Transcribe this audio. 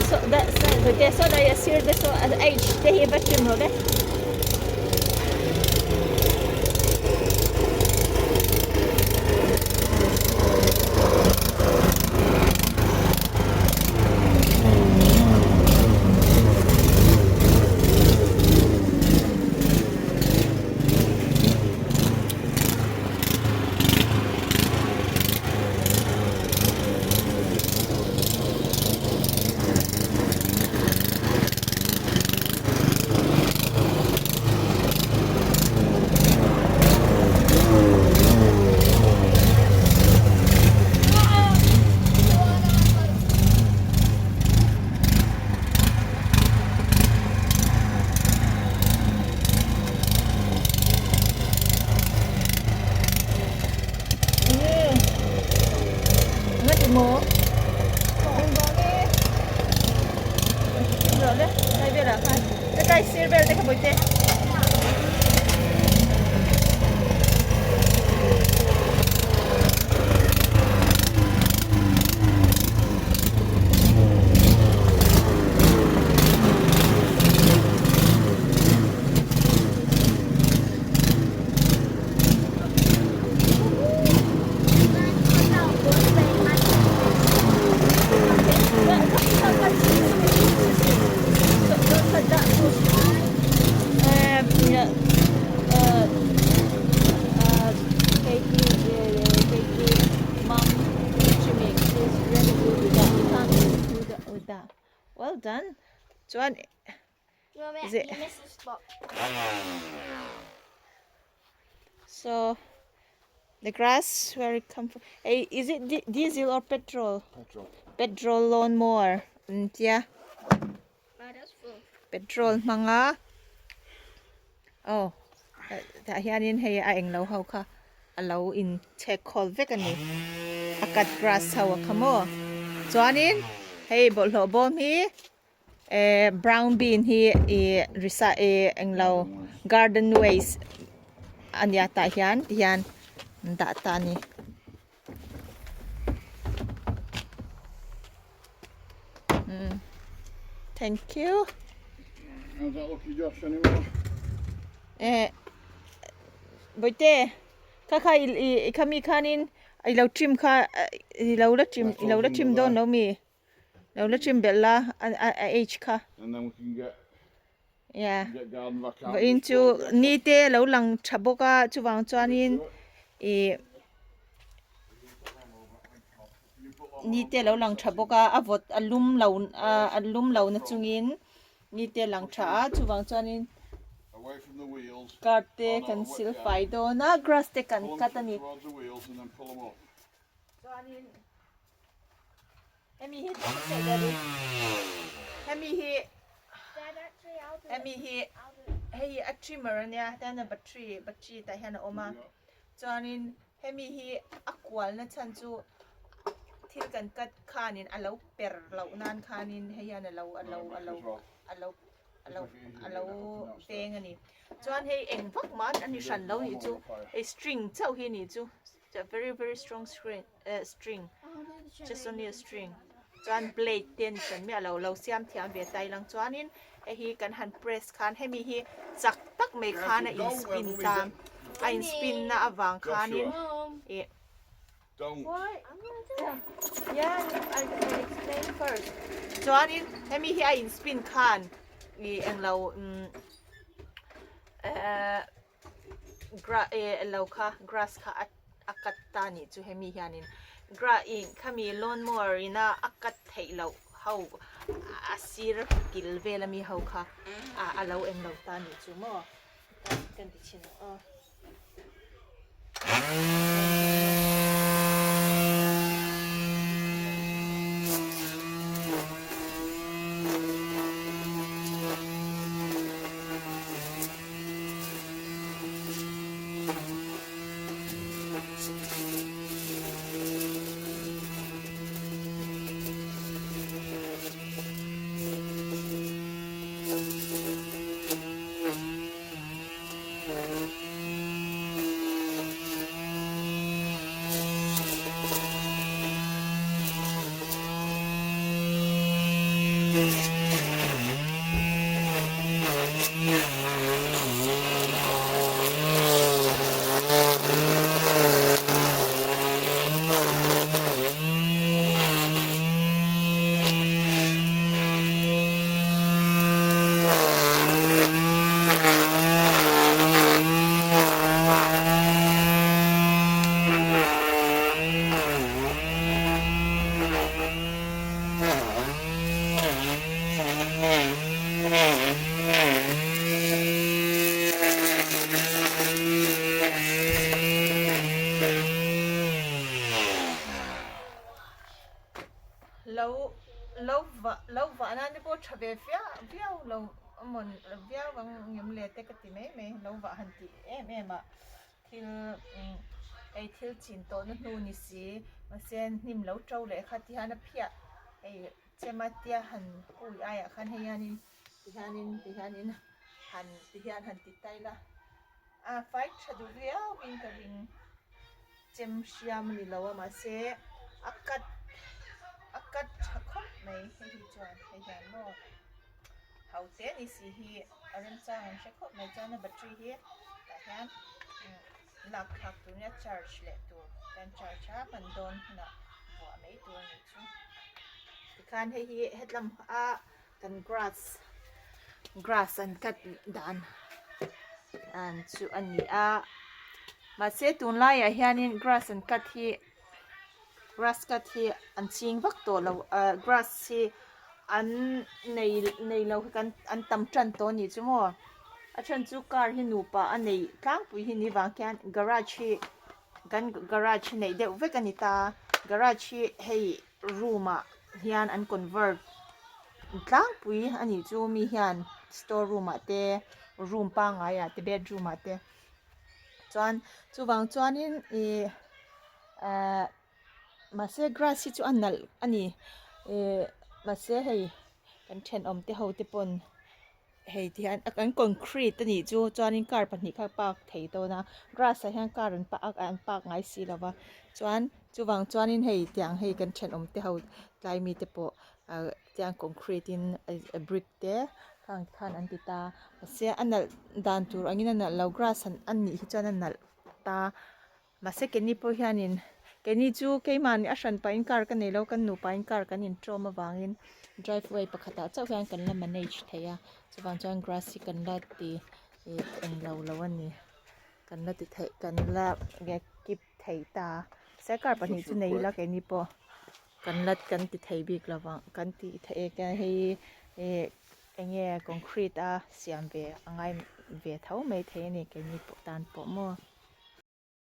So da te so da a sir te saw a h te hi va trim rawh le. Well done. Chuan You missed a spot. So the grass where it come from. Hey, is it diesel or petrol? Petrol. Petrol lawn mower. An tia. Petrol hmanga oh tah hianin hei a englo ho kha a lo in chhek khawl vek a ni. A cut grass ho a kha maw. Chuanin hei bawlhhlawh bawm hi eh brown bean hi ih risa ih englo garden waste a nia tah hian ti hian an dah ta a ni. Umm thank you. How's that looking Josh anymore? Eh Bawihte kha kha i khami khanin i lo trim kha i lo la trim i lo la trim dawn lo mi? Lo la trim belh la a age kha. And then we can get Yeah. get garden back out. Vawiin chu ni te lo lang tha bawk a chuvang chuanin ih ni te lo lang tha bawk a a vawt a lum lo a lum lo na chungin ni te lang tha a chuvang chuanin Away from the wheels. Cart te kan sil fai dawn a grass te kan Pull 'em cut a ni. towards the wheels and then pull 'em up. Chuanin Hemi hi daddy hemi hi hemi hi hei hi a trimmer ania tian a battery battery tah hian a awm a chuanin hemi hi a kualna chhan chu thil kan cut khanin a lo per loh nan khanin hei hian a lo a lo a lo a lo a lo a lo peng a ni chuan hei eng vak mah a ni hran lo nih chu hei string chauh hi a nih chu very very strong string. eh string just only a string chuan blade te ani hran miah lo lo siam thiam ve ta ilang chuanin hei hi kan han press khan hemi hi chak tak mai khan a in spin ta a in spin na avang khanin ih yeah I can explain first chuanin hemi hi a in spin khan ih englo umm eh gra eh lo kha grass kha a a cut ta a nih chu hemi hianin gra ih khami lawn mower ina a cut theih loh ho a sir kil vel ami ho kha ah a lo eng lo ta a nih chu maw kan ti thin ang aw. Lo lo vah lo vah nan te pawh tha ve viau viau lo a mawn viau ang ngem le te ka ti mai mai lo vah han tih em em a. Thil hei thil chin tawhna hnu ni si mahse hnim lo to leh kha ti hian a phiah hei chema tia han hui aiah khan hei hianin ti hianin ti hianin han ti hian han ti ta ila a fai tha duh viau in ka ring chem hriam a ni lo a mahse a cut a cut tha khawp mai hei hi chuan hei hian maw. Ho te ni si hi a remchang an hre khawp mai chuan a battery hi tah hian lak thlak tur nia charge leh tur kan charge a hman dawn hunah vuah mai tur a nih chu tikhan hei hi hetlam a kan grass grass an cut dan an chu a ni a mahse tunlaiah hianin grass an cut hi. Grass cut hi an ching vak tawh lo ahh grass hi an nei nei lo hi kan an tam tan tawh a nih chu maw a then chu car hi nupa a nei tlangpui hi ni vang khian garage hi kan garage hi neih deuh vek a ni ta garage hi hei room ah hian an convert tlangpui a nih chu mi hian store room ah te room pangngai ah te bedroom ah te chuan chuvang chuanin ihh. Ahh mahse grass hi chu a nalh a ni ihh mahse hei kan thenawm te ho te pawn hei ti hian an concrete a nih chu chuanin car pahnih kha park thei dawn a grass ah hian car an park an park ngai si lo va chuan chuvang chuanin hei tiang hei kan thenawm te ho tlai mi te pawh ahh tiang concrete in brick te khang khan an ti ta mahse a nalh dan tur angin a nalh lo grass an nih hi chuan a nalh ta. Mahse keini pawh hianin keini chu keimahni a hran pahin car ka nei lo kan nupain car kan inṭawm avangin drive way pakhatah chauh hian kan la manage thei a chuvang chuan grass hi kan la ti ih englo lo a ni kan la ti theih kan la keep thei ta se car pahnih chu nei ila keini pawh kan la kan ti thei bik lo vang kan ti thei e hei ih eng nge concrete a siam ve a ngai ve tho mai thei a ni keini pawh tan pawh maw.